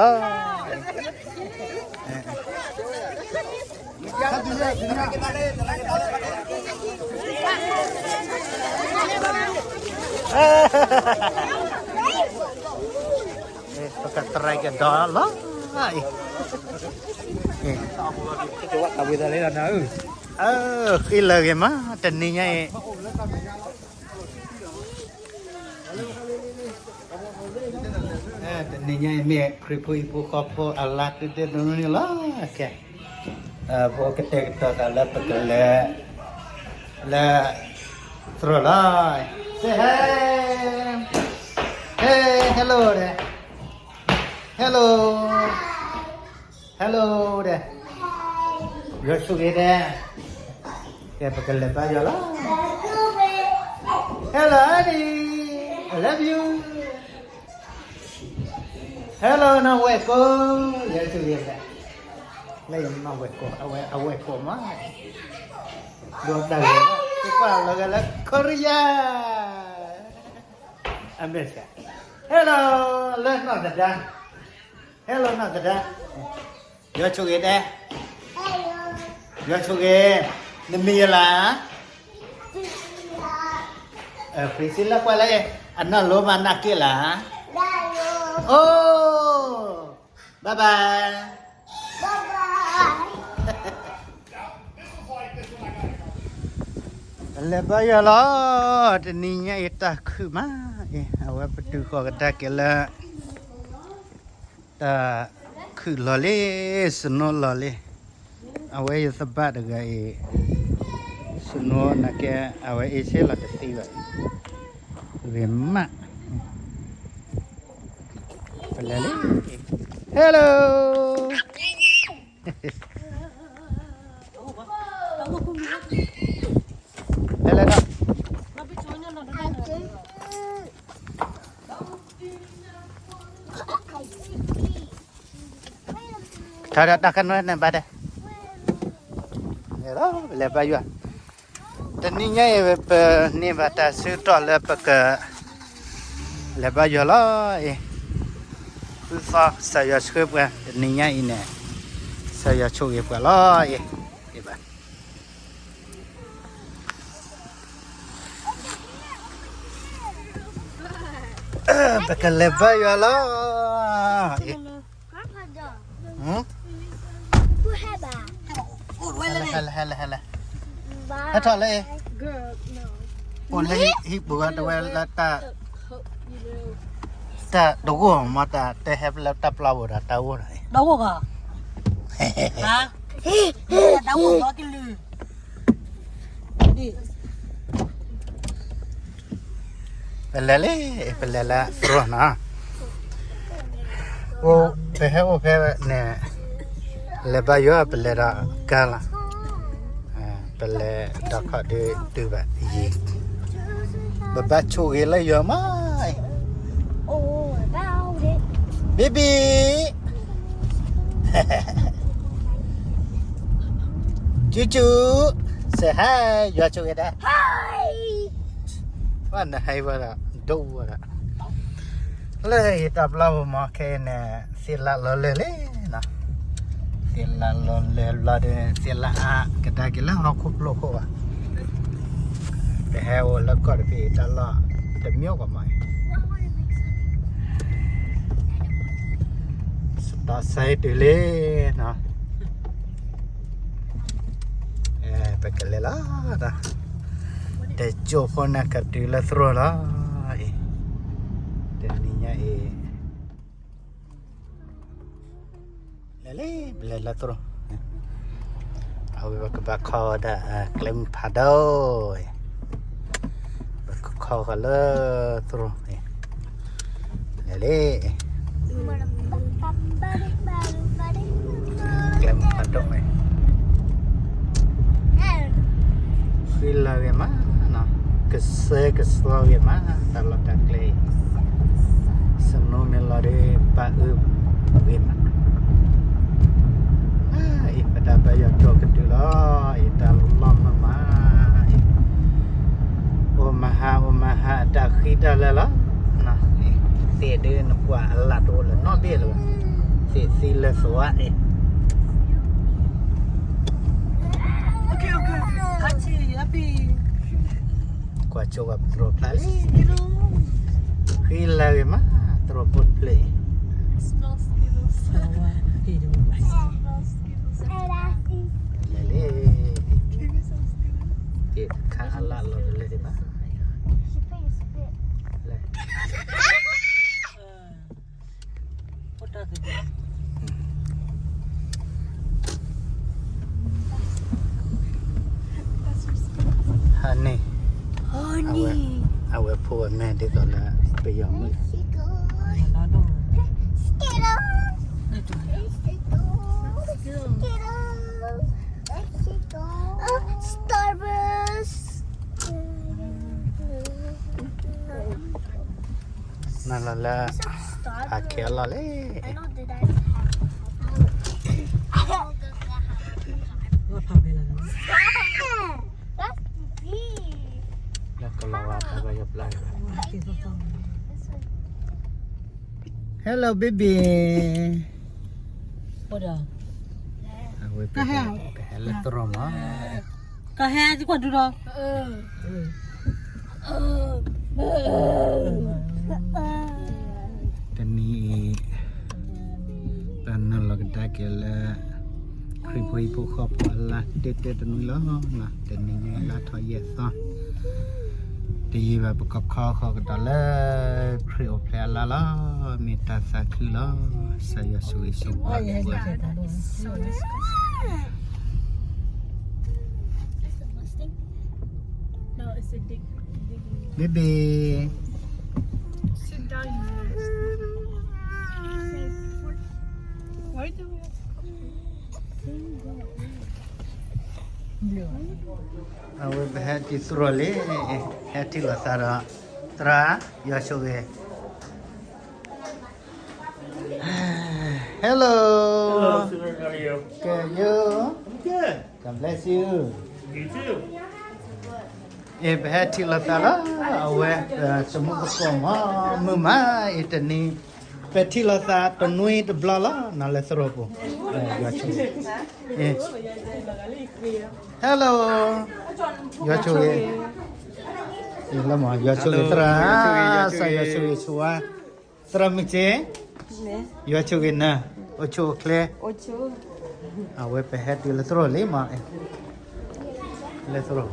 လီၤ ပကတရံးကဒီးလီၤ အံၤ ဃံလၤဂ့ၤမး တနံၤညါအံၤ တနံၤညါအံၤမ့ၢ်ခရံာ်ဖိဟံၣ်ဖိဃီဖိအလါတဒ့ဒိၣ်န့ၣ်လီၤ ကဲ ပကတဲာ်ကတီၤသးလၢပကလဲၤ လၢ သရိာ်လီၤ Say hi Hey hello ဒီး Hello Hello ဒီး ယွၤဆိၣ်ဂ့ၤဒီး ကဲပကလဲၤဘါယွၤလီၤ Hello honey I love you Hello နီၢ်ဝဲၢ်ကိး ယွၤဆိၣ်ဂ့ၤဒီး လၢယနီၢ်ဝဲၢ်ကိး အဝဲအဝဲၢ်ကိးမး ဒိးတၢ်ဂ့ၤ သုကွၢ်လီၤဂာ်လၢ Korea အမဲာ်ဆှး Hello လၢနီၢ်သဒါ Hello နီၢ်သဒါ ယွၤဆိၣ်ဂ့ၤဒဲး ယွၤဆိၣ်ဂ့ၤ နမံၤယလၢ် Priscilla ကွၢ်လၢ အနီၢ်လိမးနၢ်က့လၢ် အိ bye bye ပလဲၤဘါယွၤလီၤ တနံၤညါအံၤတၢ်ခုၣ်မး အံၤ အဝဲပတုၤဃီၤကဒါက့ၤလၢ တၢ်ခုၣ်လီၤလံ snowလီၤလံ အဝဲယသဘၣ်တဂၤအံၤ snow နာ်က့ အဝဲအ့ၣ်ဆ့လီၤတသံဘၣ် ဂ့ၤမး ပလဲၤလံ Hello လဲၤလဲၤဒီး ထါဒၣ်တၢ်ခါန့ၣ်ဘၣ်ဒဲး လဲၤဘါယွၤ တနံၤညါအံၤ ပန့ၢ်ဘၣ်တၢ်ဆၢကတီၢ်လၢပက လဲၤဘါယွၤလီၤအံၤ ဃုသီ ကစၢ်ယွၤဆှၢပှၤ တနံၤညါအံၤန့ၣ် ကစၢ်ယွၤဆိၣ်ဂ့ၤပှၤလီၤအံၤ ဘၣ် ပကလဲၤဘါယွၤလီၤ Grandpa dog. ဟဲလၢ ဟဲလၢ ဟဲလၢ ဟဲလၢ ဟဲထီၣ်လၢ အိၣ်လၢဟံၣ်ပူၤဝဲတဝဲလၢတၢ် တၢ်တဂိၢ်မး တၢ်တဲဟဲလၢတၢ်ပျီပူၤဒီးတၢ်ဂိၢ်ဒီး တၢ်ဂိၢ်ကီ တၢ်ဂိၢ်ကလုၢ် ပလဲၤလံ ပလဲၤလၢသရိာ်နီၤ အိၣ် ပဟဲအိၣ်ဖဲန့ၣ် လဲၤဘါယွၤ ပလဲၤဒီးကါလီၤ ပလဲၤဒီးခီၣ်ဒုးတုၤဘၣ်ယံၤ ပဘၣ်ဆိၣ်ဂ့ၤလၢယွၤမး baby ကၠူကၠူ say hi ယွၤဆိၣ်ဂ့ၤဒၣ် နဟဲဝဲဒၣ် ဒိၣ်ဝဲဒၣ် လၢယတၢ်ပျီပူၤမးခဲအံၤန့ၣ် သ့ၣ်လၣ်လီၤလၢာ်လံနီၤ သ့ၣ်လၣ်လီၤလၢာ်ဘျီဒီး သ့ၣ်လၣ်အါ ကဒါက့ၤလၢဟီၣ်ခိၣ်ဖျိၣ်ခိၣ်ဘၣ် ပဟဲအိၣ်လၢကီၢ်တဘ့ၣ်တၢ်လီၢ်တမံၤကီးမး စတးစဲတုၤလံနီၤ ပကလဲၤလီၤ တကၠိဖိန့ၣ်ကတုၤလၢသရိာ်လီၤအံၤ တနံၤညါအံၤ လဲၤလံ ပလဲၤလၢသရိာ် အဝဲပကဘၣ်ခီဒၣ် ကျဲမုၢ်ဖးဒိၣ် ပကခီဃီၤလၢသရိာ် လဲၤလံ ကျဲမုၢ်ဖးဒိၣ် ဃံလၤဂ့ၤမးနီၤ ကဆှဲကဆှီဂ့ၤမး တၢ်လီၢ်တၢ်ကျဲအံၤ snow မ့ၢ်လီၤဒီး ပာ်အၢဂ့ၤမး အံၤ ပတၢ်ဘါယွၤကီကတုၤလီၤ အံၤ တၢ်လီၢ်မၤမၤ အံၤ အိၣ်မၤဟါ အိၣ်မၤဟါ တၢ်ဃံတၢ်လၤလီၤ သ့ၣ်ဒုးနကွၢ်အလၣ်တအိၣ်လၢၤနီတဘ့ၣ်လၢၤဘၣ် သ့ၣ်သံလၢသဝါအံၤ, ကွၢ်ကၠိဝဲပသရိာ်ဖျါလံ, ဃံလၤဂ့ၤမး, သရိာ်ဖိတဖျၢၣ်အံၤ, လဲၤလံ, တခါအလၢလီၤတလၢဒံးဘၣ်, လဲၤ ဟါန့ၣ်, အဝဲဖိဝဲမ့ၢ်ဒ်သိးလၢပယီၤမုၣ်, Starburst. နလီၤလၢ အခဲအလီၢ်လဲၣ်, လၢကလီၤဝါတၢ်ဘၣ်ယပျၢ်, Hello baby, အဝဲပဟဲလၢသရိာ်မး, ကဟဲကွၢ်ဒုဒီး တနံၤအံၤ ပနုာ်လီၤကဒါက့ၤလၢ ခရံာ်ဖိဟံၣ်ဖိဃီဖိအလါတဲတဲတနွံလီၤ. တနံၤညါအံၤလါထီၣ်ယဲၢ်သီ, တယံာ်ဘၣ်ပကခီဃီၤကဒီးလၢ ခရံာ်အိၣ်ဖျဲၣ်အလါလီၤ. မ့ၢ်တၢ်သးခုလီၤ. ကစၢ်ယွၤဆိၣ်ဂ့ၤဆိၣ်ဝါပှၤ Baby. Sit down. Why do we have to come here? အဝဲပဟဲတုၤသရိာ်လံ, ဟဲထံၣ်လိာ်သးဒီး သရၣ် ယွၤဆိၣ်ဂ့ၤ Hello. Hello, sir. How are you? Good. You? I'm good. God bless you. You too. အ့ ပဟဲထံၣ်လိာ်သးလီၤ. အဝဲ သမူသကိးမး မုၢ်မး အ့ တနံၤ ပထံၣ်လိာ်သးတနွံတဘျီလီၤ နၤလၢသရိာ်ပူၤ ယွၤဆိၣ်ဂ့ၤ Hello. ယွၤဆိၣ်ဂ့ၤ လၢမး ယွၤဆိၣ်ဂ့ၤ သရၣ် ကစၢ်ယွၤဆိၣ်ဂ့ၤဆိၣ်ဝါ သရၣ်မုၣ်က့ ယွၤဆိၣ်ဂ့ၤနၤ အိၣ်ဆူၣ်အိၣ်ချ့ အဝဲပဟဲတုၤလၢသရိာ်လံမး လၢသရိာ်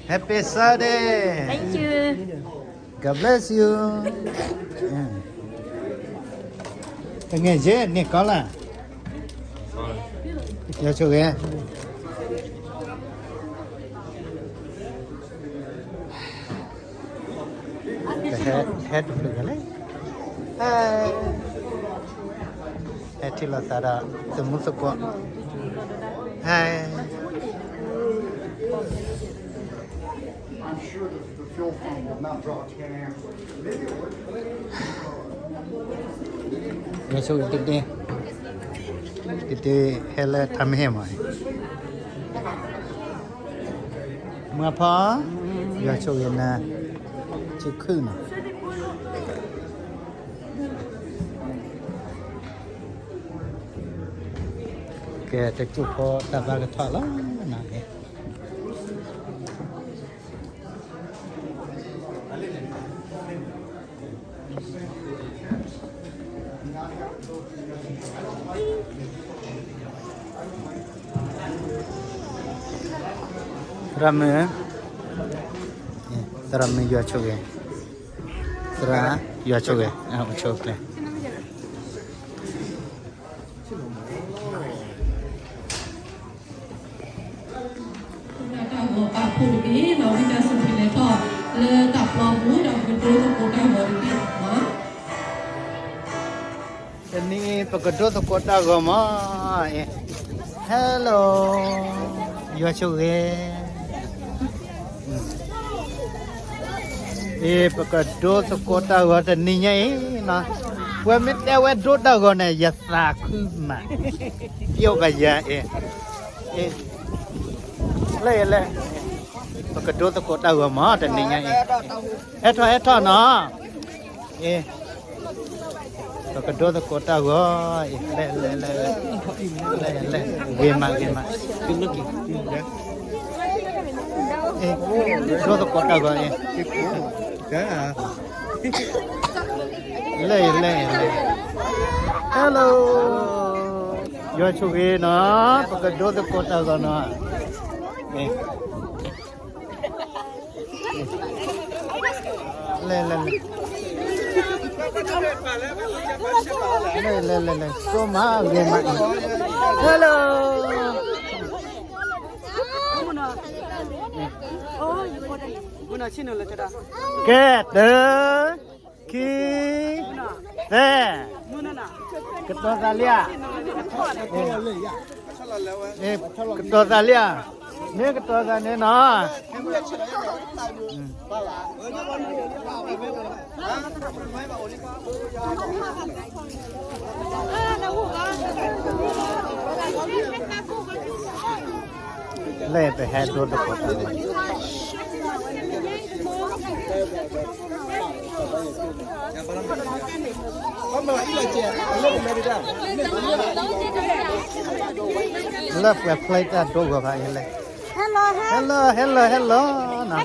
Happy Sunday. Thank you. God bless you. တငယ်ချင်း နေကောင်းလား ယွၤဆိၣ်ဂ့ၤ ဟဲ ဟဲတဖျၢၣ်လဲၣ် ဟဲ ဟဲထံၣ်လိာ်သးဒီး သမူသကိး ဟဲ ယွၤဆိၣ်ဂ့ၤတဒ့ တဒ့ ဟဲလၢတၢ်မ့ၢ်ဟဲမး မုၢ်ဖီ ယွၤဆိၣ်ဂ့ၤနၤ ဆူခုၣ်နီၤ ကဲ တကၠိၢ်ဖိတၢ်ဘၣ်ကထီၣ်လီၤ နၤ သရၣ်မုၣ် သရၣ်မုၣ်ယွၤဆိၣ်ဂ့ၤ သရၣ်ယွၤဆိၣ်ဂ့ၤ အိၣ်ဆိၣ်အိၣ်ချ့ တၢ်ဂီၤပာ်ဖှိၣ်တဘ့ၣ် ဒီးဝံသးစူၤဖဲလဲၣ်ထီၣ် လၢတၢ်ပျီပူၤဒီးပကဒိသကိးတၢ်ဂီၤတဘ့ၣ်မး တနံၤပကဒိသကိးတၢ်ဂီၤမး Hello ယွၤဆိၣ်ဂ့ၤ အ့ ပကဒိသကိးတၢ်ဂီၤတနံၤညါအံၤနီၤ ပှၤမ့ၢ်တဲဝဲဒိတၢ်ဂီၤန့ၣ် ယသးခုမး ပျိဘၣ်ယၤအ့ လၢလဲၣ် ပကဒိသကိးတၢ်ဂီၤမး တနံၤညါအံၤ ဟဲထီၣ်ဟဲထီၣ်နီၤ ပကဒိသကိးတၢ်ဂီၤအံၤ, လဲၤ လဲၤ လဲၤ လဲၤ လဲၤ လဲၤ ဂ့ၤမး ဂ့ၤမး, ဒိသကိးတၢ်ဂီၤအံၤ, လဲၤ လဲၤ လဲၤ, Hello, ယွၤဆိၣ်ဂ့ၤနီၤ, ပကဒိသကိးတၢ်ဂီၤနီၤ, လဲၤ လဲၤ လဲၤ, လဲၤ လဲၤ လဲၤ လဲၤ, ဆိမးဂ့ၤမးအံၤ, Hello, ကဲ တၢ ခံ သၢ, ကတီၤသးလံဧါ, ကတီၤသးလံဧါ, မ့ၢ်ကတီၤသးန့ၣ်နီၤ, လဲၤပဟဲဒိသကိးတၢ်ဂီၤ လၢပှဲၤဖျဲတၢ်ဒိဂီၤဖးအံၤလဲၣ်, Hello, hello, hello, hello, နီၤ,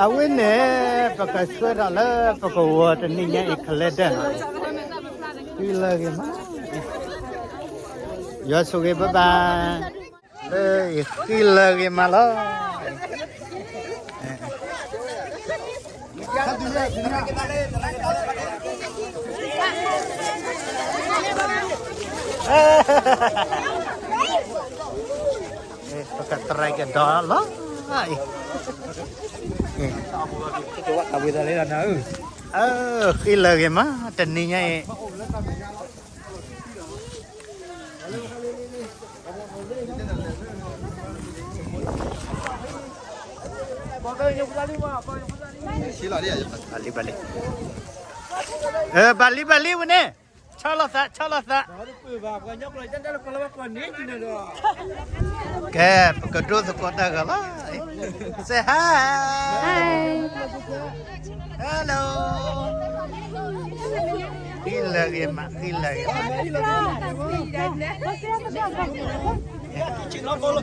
အဝဲန့ၣ် ပကဆှၢထီၣ်လၢပကဝီၤတနံၤညါအံၤ calendar နီၤ, ဃံလၤဂ့ၤမး, ယွၤဆိၣ်ဂ့ၤဘၣ်ဘၣ်, လၢအံၤဃံလၤဂ့ၤမးလီၤ. ပကတရံးကဒီးလီၤ, ဃံလၤဂ့ၤမး တနံၤညါအံၤ ဘၣ်လံ ဘၣ်လံ, ဘၣ်လံ ဘၣ်လံဝဲန့ၣ်, ဆီလီၤသး ဆီလီၤသး, ကဲ ပကဒိသကိးတၢ်ဂီၤလီၤ, say hi, hello, ဃံလၤဂ့ၤမး ဃံလၤဂ့ၤမး တချုးလၢ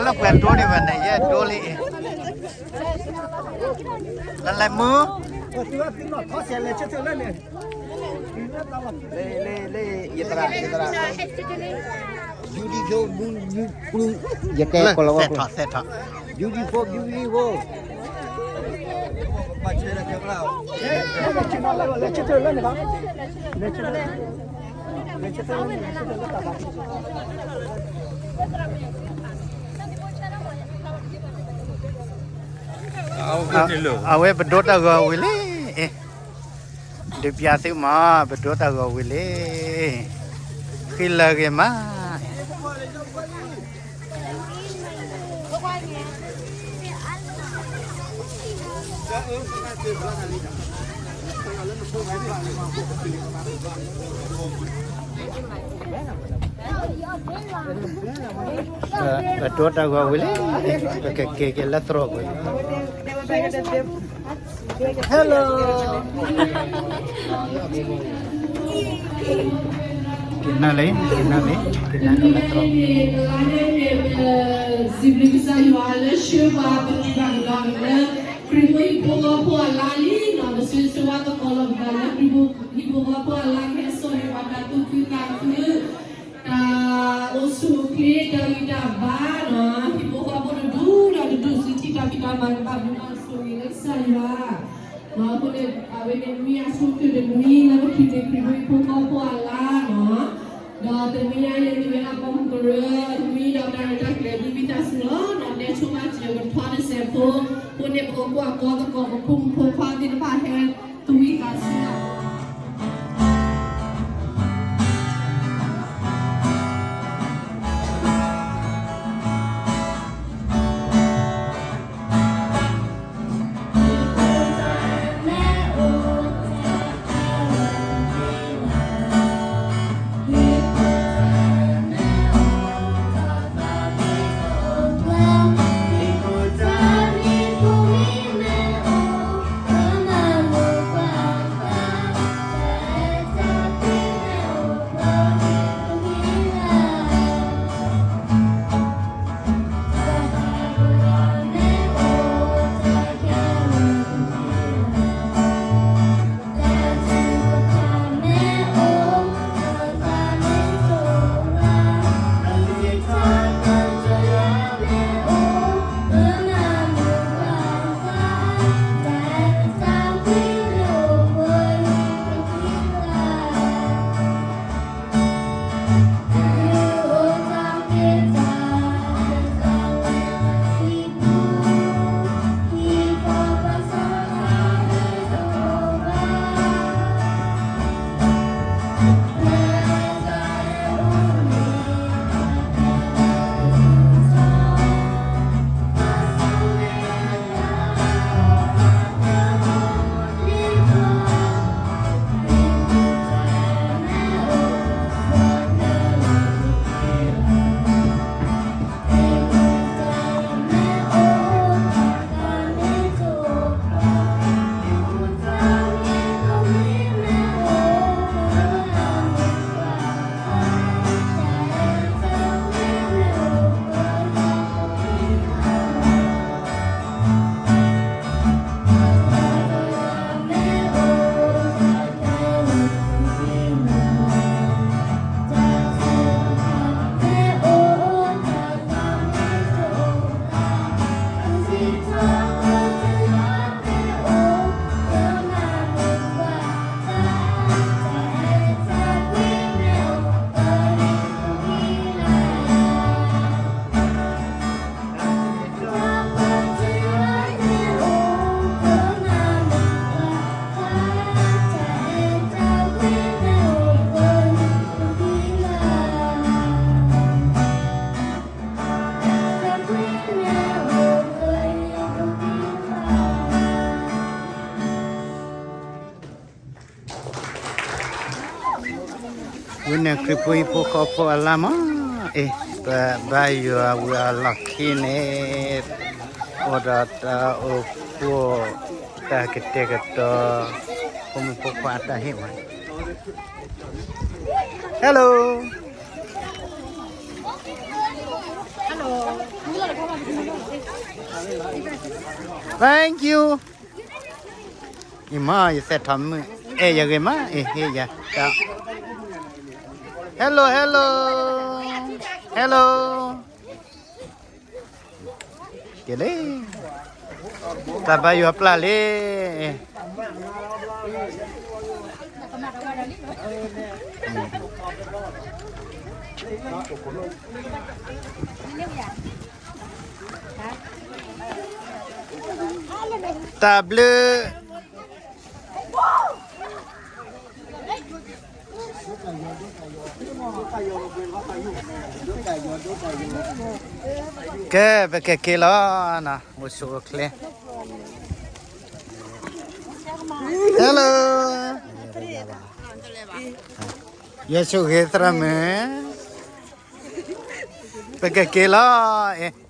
ပှဲၤဒိန့ၣ်ဘၣ်န့ၣ် ယဲဒိလံ, လၢလဲၤမုၢ် လၢ လၢ လၢ ယသရၣ် ယသရၣ် beautiful, beautiful, ယတဲကီးလီၤ beautiful, beautiful, အဝဲပဒိတၢ်ဂီၤဝံၤလံ, ဒုးပျးသုမး ပဒိတၢ်ဂီၤဝံၤလံ, ဃံလၤဂ့ၤမး ပဒိတၢ်ဂီၤဝံၤလံ, ပကက့ၤက့ၤလၢသရိာ်ပူၤ, Hello, က့ၤနၤလံ က့ၤနၤလံ က့ၤနၤလၢသရိာ်ပူၤ စံးဘျုးကစၢ်ယွၤလၢဆှၢပှၤပတံၤဘၣ်ကဒီးလၢ ခရံာ်ဖိဟံၣ်ဖိဃီဖိအလါလံနီၤ, ပဆၢဂ့ၤဆၢဝါသကိးလီၤပသးလၢခရံာ်ဖိဟံၣ်ဖိဃီဖိအလါ ကဟဲစိာ်န့ၢ်ပှၤတၢ်သူၣ်ခုသးခု, တၢ်အိၣ်ဆူၣ်အိၣ်ချ့ တၢ်ဂံၢ်တၢ်ဘါနီၤ, ဟံၣ်ဖိဃီဖိတဒူၣ်ဒီးတဒူၣ် စုထံၣ်တၢ်ဖံးတၢ်မၤ ကဘၣ်ဘျုးဘၣ်ဆိၣ်ဂ့ၤလၢကစၢ်ယွၤ အဃိန့ၣ် အဝဲန့ၣ်နွံအဆိကတၢၢ်တနွံ လၢပခရံာ်ဖိဟံၣ်ဖိဃီဖိအလါနီၤ, ဒီးတနွံညါအံၤ မ့ၢ်ဝဲဒၣ်ပိာ်မုၣ်ကရၢ နွံဒီးတၢ်ရဲၣ်တၢ်ကျဲၤ ဒ်ဝံသးစူၤလီၤနီၤ, တဲဆိဘၣ်စၢၤကထီတစဲးဖိ, အဃိန့ၣ်ပကကွၢ်ကီသကိး ပဖိမုၣ်ဖိခွါသ့ၣ်တဖၣ်ဟဲ သဝံသးစူၤ Happy ဝံန့ၣ် ခရံာ်ဖိဟံၣ်ဖိဃီဖိအလါမး, အ့ၣ် ပဘါယွၤဝံၤအလီၢ်ခံန့ၣ်, အိၣ်ဒီးတၢ်အိၣ်ဖှိၣ် တၢ်ကတဲာ်ကတီၤ ဖိမုၣ်ဖိခွါအတၢ်ဟ့ၣ်ဝဲ Hello. Thank you. အံၤမး ယသဲထီၣ်မုၢ် အဲၣ်ယဂ့ၤမး အ့ၣ်ဟ့ၣ်ယၤတၢ် Hello, hello, hello. က့ၤလံ တၢ်ဘါယွၤပျၢ်လံ တၢ်ဘျုး ကဲ ပကက့ၤလီၤနီၤ အိၣ်ဆူၣ်အိၣ်ချ့ Hello. ယဆိၣ်ဂ့ၤသရၣ်မုၣ် ပကက့ၤလီၤ အ့ၣ်